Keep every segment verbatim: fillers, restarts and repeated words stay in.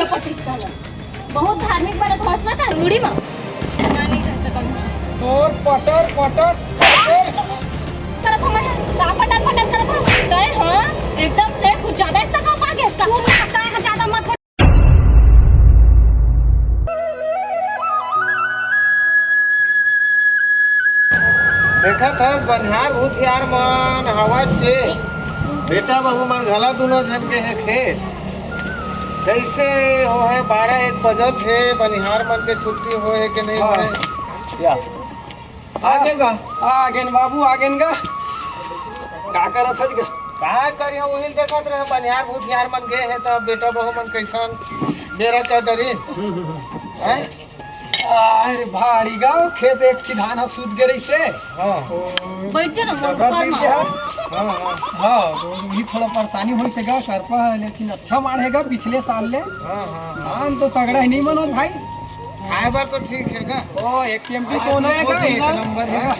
बहुत धार्मिक बनत हस ना, त मुड़ी म। ना, नहीं रह सकम। तोर पटर, पटर, पटर। करत हूँ मैं, का पटर, पटर करत हूँ? तय, हाँ, एकदम से कुछ ज्यादा इसका कम आ गया, इसका। तू मुझे लगता है, ज्यादा मत बोल। देखत हस, बनिहार भूथियार मन हवत से, बेटा बहू मन घला दुनो झन के हे खेत। कैसे हो है, बारह एक बजत हे, बनिहार मन के छुट्टी हो है कि नहीं हाँ। होए? या। आ गेन गा। आ गेन बाबू, आ गेन गा। का करत हस गा? का करिया, उहिल देखत रहे, बनिहार भूथियार मन गे हे, त बेटा बहू मन कैसन बेरा चढ़ डरी। हैं? अरे भारी गा, खेत एक ठी धान ह सूत गे रहिसे। हाँ। ओ, बैठ जा ना, मोर डबरा ऊपर तीर मा। के ह। हाँ, हाँ। हाँ, तो वही थोड़ा परेशानी होइसे गा, करपा, लेकिन अच्छा माढ़े गा पिछले साल ले। हाँ, हाँ, हाँ। धान तो तगड़ा ही नहीं मनोज भाई। खाए बर तो ठीक हे ना? ओ, एक चेमटी आज सोना हे का, एक नंबर हे का। हाँ।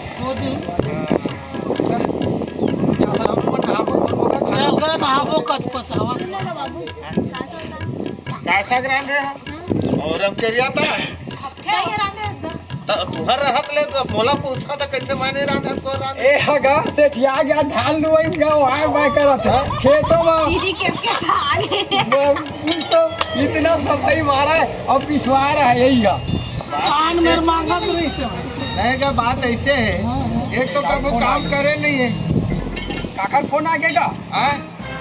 जा सर, हम लोग नहाबो, सोबो का। चल गा, नहाबो, कत पसावा। का साग रांधे हे? और अब करिया था? त तुहर रहत ले तो मोला पूछा था, कैसे माने रांधे तो रांधे? ए, हगा, सेठिया गया, धान लुआइन गा, वाह, वाह करत हे, खेतों में। दीदी के, के आगे। कुछ तो इतना सफाई मारा है, अब पिछवा रहा है यही का। कान में मांगत रहिसे। नहीं, का बात ऐसे है, हाँ, हाँ। एक तो कबो काम करे नहीं है। काकर फोन आ गया का? हाँ?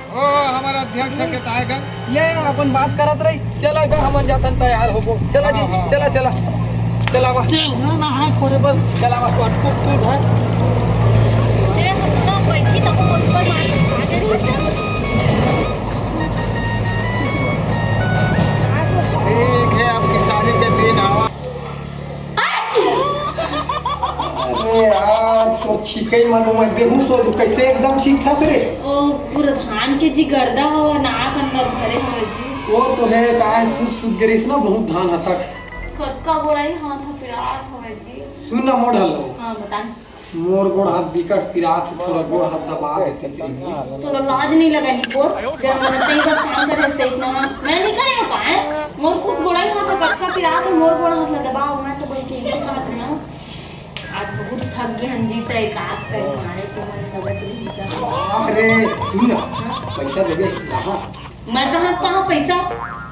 ओ, हमारा अध्यक्ष के ताए का। ले, अपन बात करत रही। चला गा, हमन जाथन, तैयार होबो। चला जी, हाँ, हाँ। चला, चला। चला वा। चल, हाँ, नहाए खोरे बर। चला वा। कटकुट तू धर। ए, हम तो बैठी तो ऊपर मार के खा दे रही सब। ठीक है, अब किसानी के दिन आवा। अरे यार, तोर छींकई म तो मैं बेहोश हो जू। कैसे एकदम छींकत हस रे? ओ, पूरा धान के जी गर्दा हवा, नाक अंदर भरे हवे जी। ओ तो हे, काय सूत सूत गे रहिस ना, बहुत धान ह तक। कतका गोड़ाई हाथ ह पिरात हवे जी। सुन ना मोर ढल्लो। हाँ, बता। मोर गोड़ हाथ बिकट पिरात हे, थोड़ा गोड़ हाथ दबा देते तेरे। तोला लाज नहीं लगा निपोर? जरा मन से ही बस काम करे हस तइसना। मैं नहीं करे हूँ का है? मोर खुद गोड़ाई हाथ कतका पिरात हे, मोर गोड़ हाथ ला दबाओ, मैं तो बोल के इसे बात ना। आज बहुत थक गए हम जी, त एक आध पैर मारे तो मन लगत रही सब। अरे सुन ना, हाँ? पैसा देबे, लाहा। मैं कहाँ, कहाँ पैसा?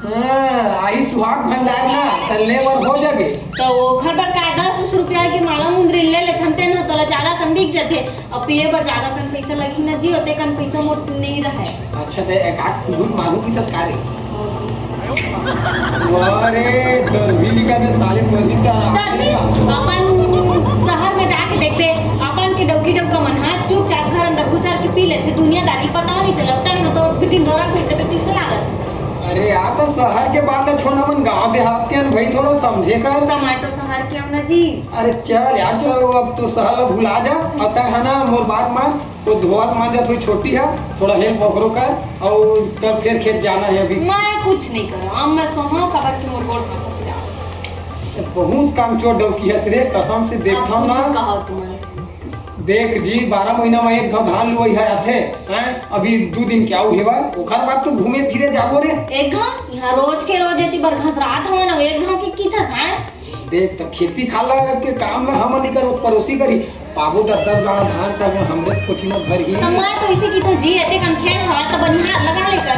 हाँ, आही सुहाग भंडार ना, त ले बर हो जाबे। त ओखर बर का दस रुपया के माला मुंदरी ले लेथन, तेन ह तोला जादा कन बिक जथे। अब पिए बर जादा कन पैसा लगही ना जी, ओते कन पैसा मोर नहीं रहय। अच्छा, त एक आध घूंट मारू पीथस का रे? हो जी। अरे, दरवी लिखा के साले मरी का तभी अपन शहर में जाके देखबे, अपन के डौकी डौका मन ह चुपचाप घर अंदर घुसर के पी लेथे, दुनियादारी पता नहीं चलत। तब तो बिटिन दौरा फिरते बिटिन से लागत। अरे यार, तो शहर के बात है, छोड़, हमन गांव देहात के हन भाई, थोड़ा समझे कर। कमाए तो शहर के हूँ ना जी। अरे चल यार, चल, अब तो शहर ला भुला जा। अब तक है ना, मोर बात मान, वो धोवत मांजत हुई छोटी है, थोड़ा help ओकरो कर, और कल फिर खेत जाना है अभी। मैं कुछ नहीं करूँ, अब मैं सोहूँ, काबर कि मोर गोड़ हाथ पिरात। बहुत काम चोर डौकी हस रे, कसम से देखता हूँ ना। कहो तुम। देख जी, बारह महीना में एक घाव धान लुवई है आथे, हैं? अभी दू दिन क्या हुए बा? ओखर बाद तो घूमे फिरे जाबो रे। एक घाव? यहाँ रोज के रोज एती बर घसरात हवन, अब एक घाव के की थस, हैं? देख, त खेती खाला के काम ला हमन नहीं करो, पड़ोसी करी। पाबो दस दस गाड़ा धान तक हमरे कोठी में भर ही। त मैं तो इसे की तो जी, एते कन खेत हवा त बनिहार लगा ले कर।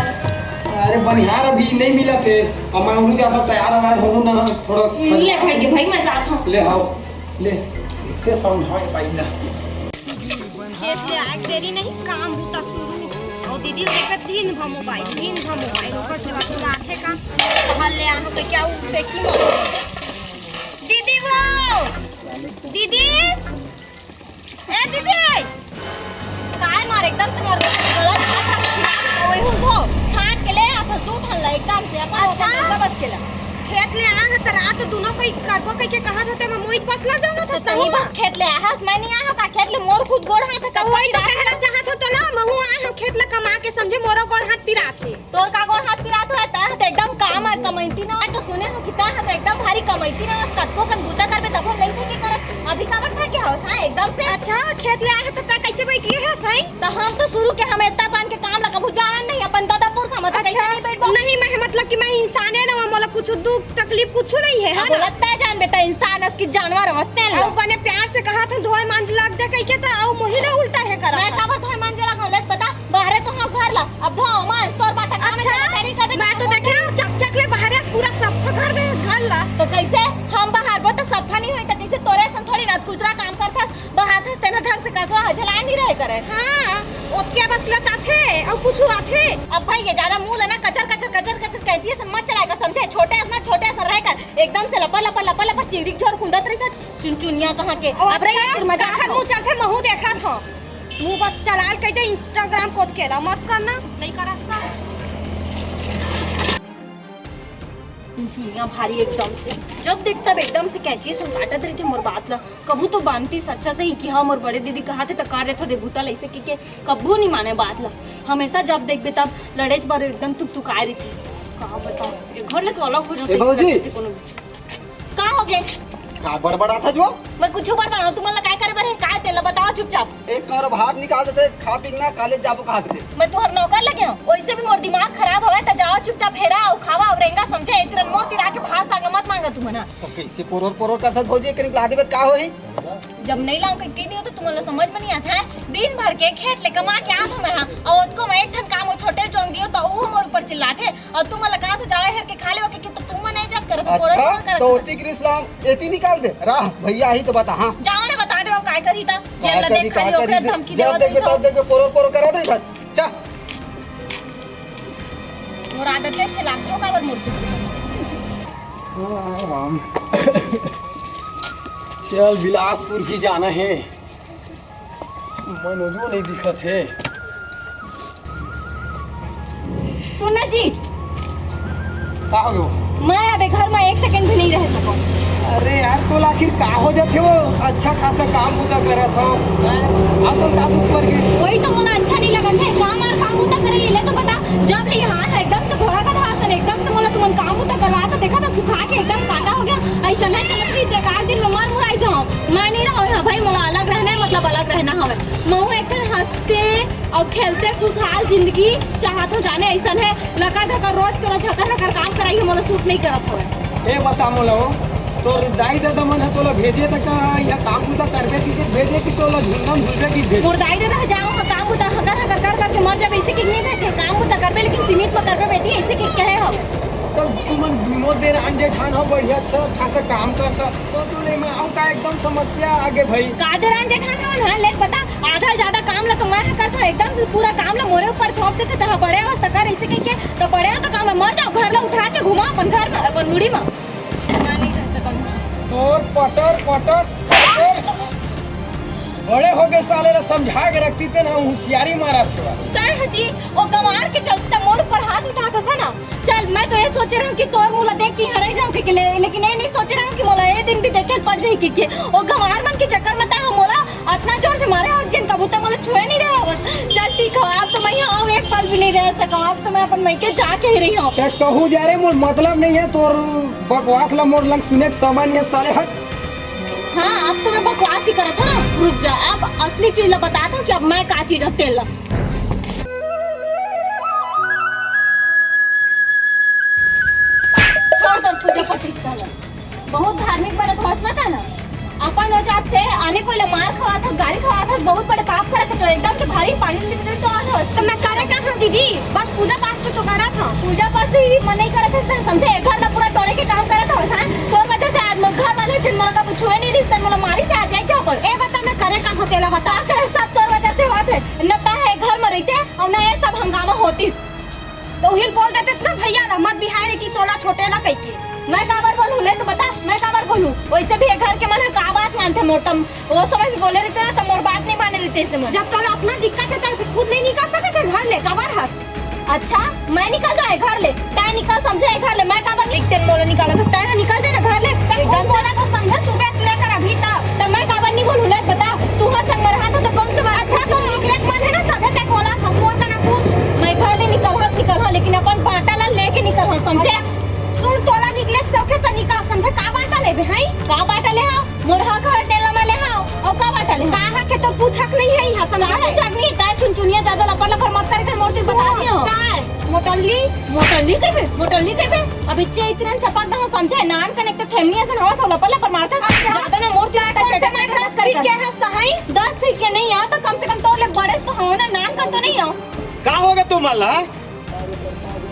अरे बनिहार अभी नहीं मिला थे, अब मैं हूँ जाता तैयार वैयार हूँ ना, थोड़ा ले भाई के भाई, मैं जाता हूँ। ले आओ। ले, इसे समझाए पाई ना। खेत ले आए देरी नहीं, काम बूता शुरू। और दीदी देखे दिन भर मोबाइल, दिन भर मोबाइल, ऊपर से बात आथे का। हल ले आनो के क्या उसे की मोबाइल। दीदी वो, दीदी, ए दीदी। काय मार एकदम से मार गला छाट छाट के वही हुल धो। छाट के ले आ तो तू ठन ला एकदम से अपन अच्छा। अपन बस के ला। खेत ले आ है त रात दुनो कोई करबो कह के कहा था ते मैं मोई बस लड़ जाऊंगा तो था तही बस खेत ले आ है, मैं नहीं आया का खेत ले मोर खुद गोड़ हाथ तो वही तो कहना चाहत हो तो ना महू आए हम खेत ले कमा के समझे मोरो गोड़ हाथ पिरात है। तोर का गोड़ हाथ पिरात होय? तैं ह त एकदम काम आ कमैती न, मैं तो सुने हो कि तैं ह त एकदम भारी कमैती न, बस कतको कन बूता करबे तभो लइथे के करस। अभी काबर थके हवस, हाँ, एकदम से? अच्छा, खेत ले आए हो त तैं कैसे बैठी है सही? त हम तो शुरू के हम एतना पान के काम ला कभू जानन नहीं, अपन ददा पुरखा म त कैसे अच्छा, नहीं बैठबो? नहीं, मैं मतलब कि मैं इंसाने न, मैं कुछ दुख तकलीफ कुछ नहीं है, है अब ना? बोलत ना जान बेटा, इंसान अस की जानवर अवस्थे हैं अउ लोग। बने प्यार से कहा था धोए मांज लग दे कहिके था, अउ मोही ना उल्टा है करा मैं था। काबर धोए मांजे लग होले बता, बाहरे तो हम घर ला, अब धो मांज तोर बाटा काम अच्छा, है, नहीं करबे मैं तो तो देखे चक चक ले बाहरे पूरा सफा कर दे घर ला। तो कैसे हम बाहर बो तो सफा नहीं होई तो कैसे तोरे सन थोड़ी ना कुचरा काम करथस, बाहर थस तेना ढंग से कचरा ह झलाए नहीं रहे करे। हाँ, ओतके बस लताथे, अउ कुछ आथे। अब भाई ये ज्यादा मुंह लेना कचर कचर कचर कचर कैंची से मत चलाएगा, समझे? छोटे अस ना, छोटे अस रह कर एकदम से लपर लपर लपर लपर चिड़िक झोर कुंदत रही था चुनचुनिया कहाँ के। ओ अब रे अच्छा, फिर मजाक काखर हो। मुंह चलथे महू देखा था। मुंह बस चलाल कह दे Instagram कोच केला मत करना, नहीं करस ना। दुनिया भारी एकदम से, जब देख तब एकदम से कैंची से काटत रहिथे मोर बात ला। कभू तो बांधतीस अच्छा सही कि हाँ मोर बड़े दीदी कहा थे त कर रहे थे बुता ला ऐसे कि के कभू नहीं माने बात ला। हमेशा जब देखबे तब लड़ेच बारो एकदम तुकतुकाए रहिथे। का बताओ, ये घर ले तो अलग हो जाते ए भौजी। इसका कोनो। का हो गए? का बड़बड़ाथा जो? मैं कुछ बड़बड़ाऊं, तुमन ला काय करे बर हे? काय तेला बताओ चुपचाप। एक कौर भात निकाल देते, खा पी के ना कॉलेज जाबो कहा थे। मैं तुहर नौकर लगे हूँ, वैसे भी मोर दिमाग खराब हवे, त जाओ चुपचाप हेरा अउ खावा अउ रेंगा, समझे? एक रन मोर तिरा के भात साग मत मांगा तुमन ह। तो कैसे पोरोर पोरोर करथस भौजी, एक निकला देबे का होही? जब नहीं लाऊं कह दियो तो तुमन ला समझ में नहीं आता है। दिन भर के खेत ले कमा के आत हूँ मैं, हाँ, और ओतको मैं एक ठन काम वो छोटे जोन दियो तो वो मोर ऊपर चिल्लाथे। अउ तुमन ला कहा तो जावे हेर के खा लेवा के, के तो तुमन नहीं जात करत, पोरो अच्छा, पोरो करत तो हन। ओती ग्रीस लाम एती निकाल बे। राह, भैया आही तो बता, हाँ। जाओ ना बता देवा काय करी ता। जेल का ला करी, देख का खाली ओकरे करी? धमकी जब देवा देख तो बे, तब देख बे, पोरो पोरो करा दे था। चा। मोर आदत है छे लाख तो काबर मोर। चल बिलासपुर भी जाना है। मनोजो नहीं दिखत हे। सुन ना जी। का हो गयो? मैं अब ए घर में एक सेकंड भी नहीं रह सकूं। अरे यार, तोला आखिर का हो जाथे वो? अच्छा खासा काम बुता करत हो। अब तो का दुख पड़ गई? वही तो मोला अच्छा नहीं लगत हे। काम और काम बुता करे ले तो बता, जब ले यहाँ है एकदम से घोड़ा का धासन, एकदम से मोला तुमन काम बुता करवा तो देखा तो सुखा के एकदम कांटा हो गया। ऐसा नहीं चलत रही, एक आध दिन में मर मुराई जाऊं। मैं नहीं रहूं यहाँ भाई, मोला अलग रहना है, मतलब अलग रहना हवे। महू एक ठन हंसते अउ खेलते खुशहाल जिंदगी चाहत हो जाने, ऐसन है लकर धकर रोज के रोज हकर हकर काम कराई हो, मोला सूट नहीं करत हवे। ए बता मोला हो, तोर दाई ददा मन ह तोला भेजे त का यह काम बुता करबे की भेजे कि तोला झुंडम झुलबे की भेजे? मोर दाई ददा ह जाओ ह काम बुता हकर हकर कर करके मर जाबे, ऐसे कि नहीं भेजे, काम बुता करबे लेकिन सीमित में करबे बेटी, ऐसे कि कहे हो। तो तुमन दोनों देर आन जेठान हो बढ़िया अच्छा खासा काम करता। तो तू ले मैं आऊं का एकदम समस्या आगे भाई। का देरान जेठान हवन, हाँ, ले बता, आधा ज्यादा काम ला तो मैं ह करत हूँ, एकदम से पूरा काम ला मोरे ऊपर थोप देथे, त बड़े अवस्था कर ऐसे कह के, तो बड़े तो काम है, मर जाओ, घर ला उठा के घुमाओ अपन घर में, अपन मुड़ी में। मैं नहीं रह सकम। तोर पटर पटर पटर। बड़े हो गए साले ला समझा के रखती ते ना, होशियारी मारा थोड़ा। तय है जी, वो गंवार के चलते मोर ऊपर हाथ उठा था ना। चल, मैं तो ये सोचे रहूं कि तोर मुला देख के हराई जाऊं के, ले, लेकिन ये नहीं सोचे रहूं कि मोला ये दिन भी देखे पड़ जाए कि, कि वो गंवार मन के चक्कर में ता मोला इतना जोर से मारे और जिन कबूतर मोला छुए नहीं रहा बस। चल ठीक हो, अब तो मैं यहाँ एक पल भी नहीं रह सका, अब तो मैं अपन मइके जाके ही रही हूँ। ते कहूँ जा रे, मोर मतलब नहीं है तोर बकवास ला, मोर लंग सुने के समय नहीं है साले, हट। हाँ, अब तो मैं बकवास ही करत हूँ ना। रुक जा, अब असली चीज ला बताता हूँ कि अब मैं का चीज हूँ तेल ला। छोड़ दो पूजा पाठ, बहुत धार्मिक बनत हस ना, का ना? अपन हो जात से आने कोई ला मार खवात हस, गाली खवात हस, बहुत बड़े पाप करत हस, तो एकदम से भारी पानी में तो आ हस। तो मैं करे का हूँ दीदी, बस पूजा पाठ तो करत हूँ। पूजा पाठ ही मन नहीं करत हस, समझे? घर ला पूरा टोरे के काम करत हस, हाँ? तोर वजह से आज मोर घर वाले दिन मोला कभी छुए नहीं रिस, तन मोला मारी से आज जाए क्या पर? ए बता मैं करे का हूँ तेला बता। का करे, सब तोर वजह से होत है। न ता है घर में रहते और न ये सब हंगामा होतिस। तो उहिल बोल देतेस ना भैया ला, मत बिहार की तोला छोटे ला कह के। मैं काबर बोलूं, ले तो बता, मैं काबर बोलूं? वैसे भी ये घर के मन ह का बात मानथे मोर तम, वो समय भी बोले रहते ना, तो मोर बात नहीं माने रहते इसे मन। जब तोला अपना दिक्कत है, तब खुद नहीं निकल सकते घर ले, काबर हस? अच्छा, मैं निकल जाए घर ले, तय निकल समझे घर ले, मैं काबर एक दिन मोला निकाला था, तय निकल जाए ना घर ले, तब एकदम बोला था समझे सुबह से लेकर अभी तक। तब मैं काबर नहीं बोलूं, ले बता, तू हर संग में रहा था तो कौन से बात? अच्छा, तुम निकले मन है ना, तभे तक बोला था, सोच ना कुछ। मैं घर ले निकल हूँ, निकल हूँ, लेकिन अपन बाटा ला लेके निकल हूँ, समझे? अच्छा, सुन, तोला निकले शौक है तो निकल, समझे? का बाटा लेबे, हैं? का बाटा ले हाँ? मोर हक है, तेला मैं ले हाँ, और का बाटा ले हाँ? का हक है, तो पूछ हक नहीं है यहाँ, समझे? का पूछ हक नहीं, तय चुनचुनिया ज्यादा लपर लपर मत करे, कर मोर से बता दियो। का है? मोटल्ली, मोटल्ली कहिबे, मोटल्ली कहिबे। अब इच्चे इतरन चपक दहा समझे, नान कने एक तो ठेमनी असन हवा सब लपर लपर मारथस। अच्छा। ज्यादा ना मोर दिमाग कौन से मैं दस फीट के हस त हई? दस फीट के नहीं आओ तो कम से कम तोर ले बड़े तो हो ना, नान कन तो नहीं आओ। का होगे तुमन ला?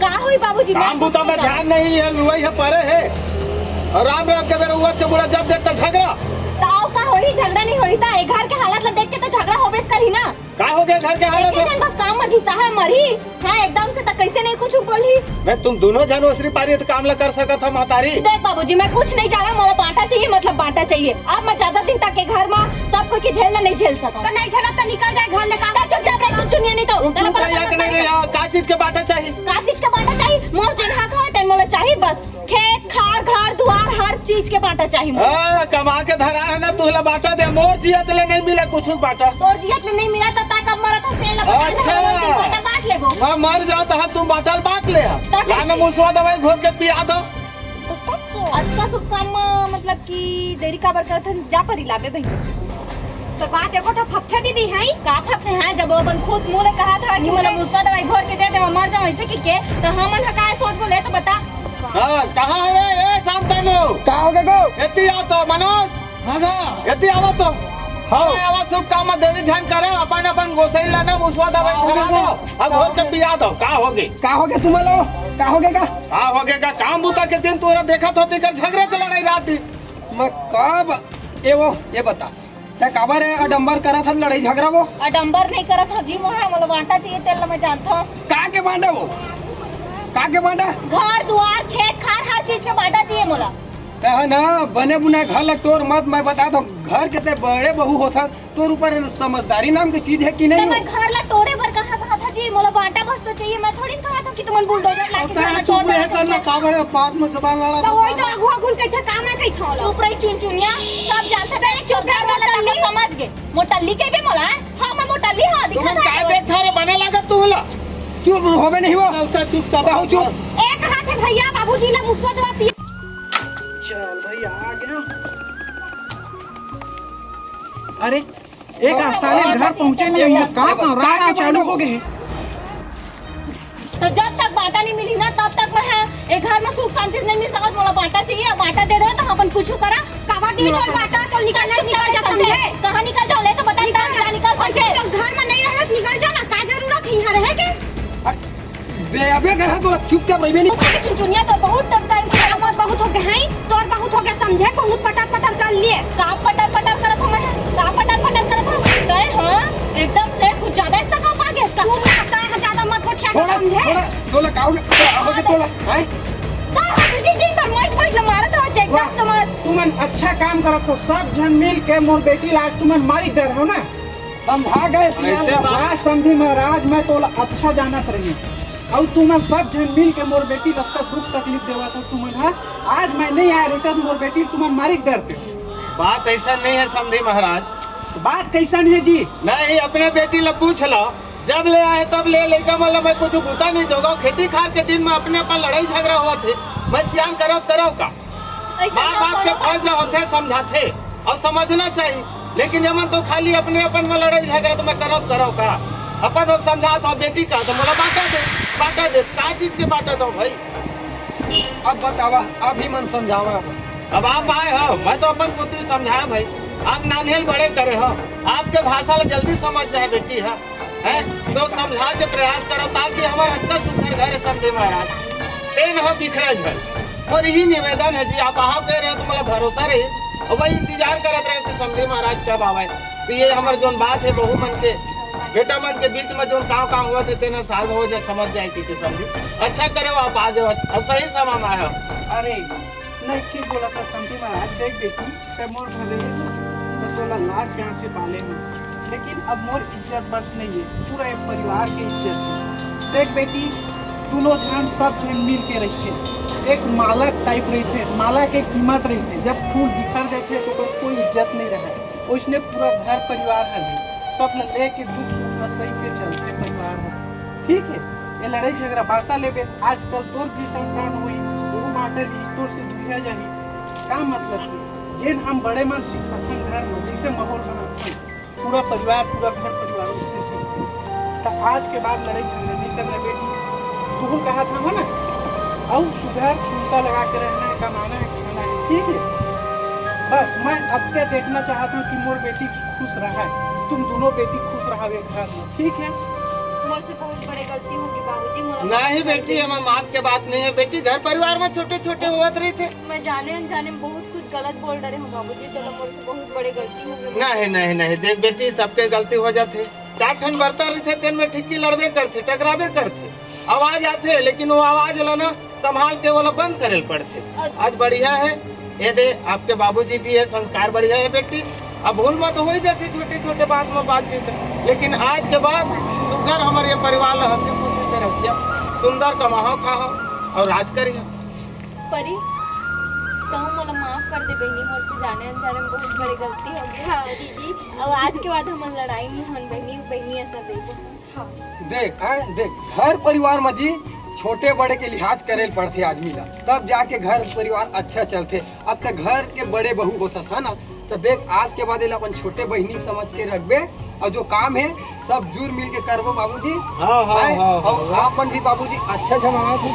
का होई बाबूजी, काम बुता में ध्यान नहीं है, लुवई है परे है। और राम राम के बेरा उवत के बुरा जब देखता झगड़ा। तो आओ का होई, झगड़ा नहीं होई ता, ए घर के हालत ला देख के तो झगड़ा होबे करही ना। का होगे घर के हालत? एके जन बस काम में घिसा है, मरही। हाँ, एकदम से त कैसे नहीं कुछ बोलही? मैं तुम दोनों जन ओसरी पारी त काम ला कर सकत हा महतारी। देख बाबूजी, मैं कुछ नहीं जाना, मोला बांटा चाहिए, मतलब बांटा चाहिए। अब मैं ज्यादा दिन तक के घर में सब कोई के झेलना नहीं झेल सकता। तो नहीं झेलत त निकल जाए घर ले, काम चुपचाप रह, चुनचुनिया नहीं तो। तुम चुप रहिया के नहीं रहिया, का चीज के बांटा चाहिए? का चीज के बांटा चाहिए? मोर जेन हक है, तेन मोला चाहिए बस। खेत, खार, घर, दुआर, हर चीज के बांटा चाही मोला। हाँ, कमा के धरा है ना, तुहला बांटा दे। मोर जियत ले नहीं मिला कुछ बांटा। तोर जियत ले नहीं मिला, त तय कब मरत ह, सेल लगा अच्छा। बांटा बांट लेबो। मैं मर जाओ तो हम तुम बांटल बांट ले। तब लाना कैसे? मुसवा दवाई घोर के पिया दो। अतका शुभ काम म, मतलब कि देरी काबर करत हन, जा परी लाबे बहिनी। तोर बात एको ठो फपथे दीदी है। का फपथे हैं? जब वो अपन खुद मुंह ले कहा था कि मोला मुसवा दवाई घोर के दे दे, मैं मर जाऊं ऐसे कि के, तो हमन ह काय सोच बोले तो बता। हाँ, कहाँ है रे? ए, शांतनु। का होगे गो? एती आ तो, मनोज। हाँ गा। एती आवा तो। हाँ। आवा, शुभ काम में देरी झन करे, अपन, अपन गोसाई लाना, मुसवा दवाई हाँ, घोरा हाँ। दो। अब घोर के पिया दो, का होगे? का होगे तुम लोग? का होगे का? का होगे का? काम बुता के दिन तोरा देखा तो तेकर झगड़ा चला रही रात दिन। मैं कब, ए वो, ये बता। तै काबर है अडम्बर करत हस लड़ाई झगड़ा वो? अडम्बर नहीं करत हस जी, मोहे मोला बांटा चाहिए, तेल मैं जानता हूँ। का के बांटा वो? का के बांटा? घर दुआर खेत खार हर चीज के बांटा चाहिए मोला। तै है ना बने बुने घर ला टोर मत, मैं बता दो घर के तै बड़े बहू होथस, तोर ऊपर समझदारी नाम की चीज है कि तो नहीं? मैं घर ला टोरे बर कहा कहा था जी, मोला बांटा बस तो चाहिए, मैं थोड़ी कहा था कि तुमन बुलडोजर लाके पता है, घर में चुप तोड़ रहे दो। करना, काबर है, बाद में जबान लड़ा तो वही तो अगुआ गुन कइथे, का मैं कइथे ओला? चुप रही चुनचुनिया, सब जानता तो है, एक चुप रह, चुप रह, मोटल्ली। समझ गे। मोटल्ली कइबे मोला, हैं? हाँ, मैं मोटल्ली, हाँ, दिखा तुमन था काय वो। देखता रे, बने लागत तू होला। चुप होबे नहीं वो। चुप, चुप, चुप। बाबू चुप। एक हाथ है भैया, बाबूजी ला मुसवा दवा पिया। चल भैया, आ गया। अरे, एक आसाने घर पहुंचे नहीं, हम लोग कहाँ, कहाँ राह, राह चालू हो गए हैं। तो जब तक बांटा नहीं मिली ना, तब तक मैं है, ए घर में सुख शांति से नहीं मिल सकत। मोला बांटा चाहिए, बांटा दे दे, तो अपन कुछ करा। काबर दी मोर बांटा, तो निकल, निकल जा, समझे? कहाँ निकल जाओ, ले तो बता, निकल जा, निकल, समझे? तो घर में नहीं रहे, निकल जा ना, का जरूरत है यहाँ रहे के? अरे, बे, अबे, घर है तोरा, चुपचाप रहिबे नहीं। उसके चुनचुनिया तो बहुत तब टाइम से बहुत, बहुत हो गए हैं, तोर बहुत हो गए, समझे? बहुत पटर पटर कर लिए। का पटर पटर करत हो मैं? का पटर पटर करत हो? गए हाँ, एकदम से कुछ ज्यादा इसका का पागे? तू मारता है, ज्यादा मत गोठिया के, थोड़ा, समझे? थोड़ा, तोला का हो गया? तोला का हो गया? तोला, हैं? का हो गया? दिन भर माइक माइक मारत हो, जे एकदम वाह, समझ। तुमन अच्छा काम करत हो, सब झन मिल के मोर बेटी ला आज तुमन मारी डर हो ना। समझा गए सियान ऐसे बात। वाह समधी महाराज, मैं तोला अच्छा जानत रही। अउ तुमन सब झन मिल के मोर बेटी ला अतना दुख तकलीफ देवत हो तुमन हा। आज मैं नहीं आय रही त मोर बेटी तुमन मारी डरते। बात ऐसा नहीं है समधी महाराज। बात कैसन है जी? नहीं, अपने बेटी ला पूछ लो। जब ले आए तब ले लइका मन ला मैं कुछ बूता नहीं जोगाओ। खेती खार के दिन में अपने अपन लड़ाई झगड़ा होवत हे, मैं सियान करव त करव का? ऐसा माँ ना बाप के करो। फर्ज होथे समझाथे अउ समझना चाहिए, लेकिन एमन तो खाली अपने अपन में लड़ाई झगड़ा तो मैं करव त करव का? अपन लोग समझात हो बेटी का तो मोला बांटा दे, बांटा दे, का चीज के बांटा दो भाई? अब बतावा, आप ही मन समझावा अब। अब आप आए हो, मैं तो अपन पुत्री समझाए भाई, आप नान्हेल बड़े करे हो, आपके भाषा ला जल्दी समझ जाए बेटी है। हैं? तो समझा के प्रयास करो ताकि हमर अतना सुंदर घर है समधी महाराज, तेन ह बिखरे झन। मोर यही निवेदन है जी, आप आहा कह रहे हो तो मोला भरोसा रही, और वही इंतजार करत रहे कि समधी महाराज कब आवे। तो ये हमर जोन बात है बहू मन के, बेटा मन के बीच में जोन काम काम हुआ थे तेना साल हो जाए समझ जाए कि, कि समधी अच्छा करे हो आप आ जाओ, अब सही समय में आए हो। अरे नहीं ठीक बोला था समधी महाराज, देख बेटी, तै मोर भले ही तो तोला लाज प्यार से पाले हूँ, लेकिन अब मोर इज्जत बस नहीं है, पूरा एक परिवार के इज्जत है। देख बेटी, दोनों झन सब झन मिल के रहिथे, एक माला टाइप रहिथे, माला के कीमत रहिथे, जब फूल बिखर देथे तो ओकर कोई इज्जत नहीं रहे, ओइसने पूरा घर परिवार हर है, सब ल लेके दुख सुख ल सही के चलथे परिवार हर, ठीक है? ये लड़ाई झगड़ा बांटा लेबे, आजकल तोर भी संतान होई, वो बांटे ली, तोर से दुरिया जाही, का मतलब है? जेन हम बड़े मन सिखाथन घर में, जैसे माहौल बनाथन, पूरा परिवार, पूरा घर परिवार उसने सीखे। तो आज के बाद लड़ाई झगड़ा नहीं करना बेटी। तुम कहा था ना, अउ सुघर सुनता लगा के रहना है, कमाना है, खाना है, ठीक है? बस मैं अब क्या देखना चाहता हूँ कि मोर बेटी खुश रहा है, तुम दोनों बेटी खुश रहा एक घर में, ठीक है? मोर से बहुत बड़े गलती होगी बाबूजी, मोला माफ नहीं कर बेटी, दे। एमा माफ के बात नहीं है बेटी, घर परिवार में छोटे छोटे होवत रहिथे। मैं जाने अनजाने में बहुत कुछ गलत बोल डरे हूँ बाबूजी, तो मोर से बहुत बड़े गलती होगी। नहीं नहीं नहीं, देख बेटी, सबके गलती हो जाथे। चार ठन बर्तन रहिथे, तेन में ठीक की लड़बे करथे, टकराबे करथे, आवाज आथे, लेकिन वो आवाज ला ना संभाल के ओला बंद करे ल पड़थे। अच्छा। आज बढ़िया है, ये दे आपके बाबूजी भी है, संस्कार बढ़िया है बेटी। अब भूल मत हो ही जाथे छोटे छोटे बात में बातचीत, लेकिन आज के बाद सुघर हमर ये परिवार ला हंसी खुशी से रखिया, सुंदर कमाहो खाहो अउ राज करिया। परी, कहूँ मोला माफ कर दे बहिनी, मोर से जाने अनजाने में बहुत बड़े गलती हो गई। हाँ दीदी, अब आज के बाद हमन लड़ाई नहीं होन बहिनी, बहिनी ऐसा दे दो। हाँ। देख, हाँ, देख, घर परिवार में जी छोटे बड़े के लिहाज करे ल पड़थे आदमी ला, तब जाके घर परिवार अच्छा चलथे। अब तक घर के बड़े बहू होथस, है ना, तो देख, आज के बाद एला अपन छोटे बहिनी समझ के रखबे, और जो काम है सब जुर मिल के करबो बाबूजी। हाँ, हाँ, हैं? हाँ, और हाँ। आप मन भी बाबूजी अच्छा जमावत हो,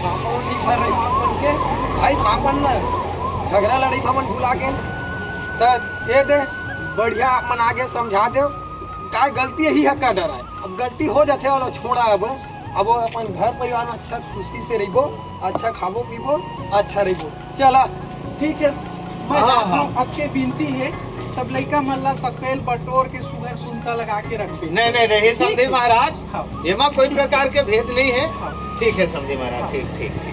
पापा मन भी घर रही, आप मन के भाई पापा न झगड़ा लड़ाई हमन भुला के, त ये दे बढ़िया आप मन आगे समझा दे, का गलती यही है का डर है, अब गलती हो जाथे वाला छोड़ा, अब अब वो अपन घर परिवार में अच्छा खुशी से रहिबो, अच्छा खाबो पीबो, अच्छा रहिबो। चला, ठीक है, मैं हाँ, जाता हूँ। हाँ। अब के बिनती है, सब लइका मन ला सकेल बटोर के सुघर सुनता लगा के रखबे। नहीं, नहीं, रहे ठीक समधी है। महाराज, हाँ। एमा कोई प्रकार के भेद नहीं है। हाँ। ठीक है समधी महाराज, हाँ। ठीक, ठीक, ठीक।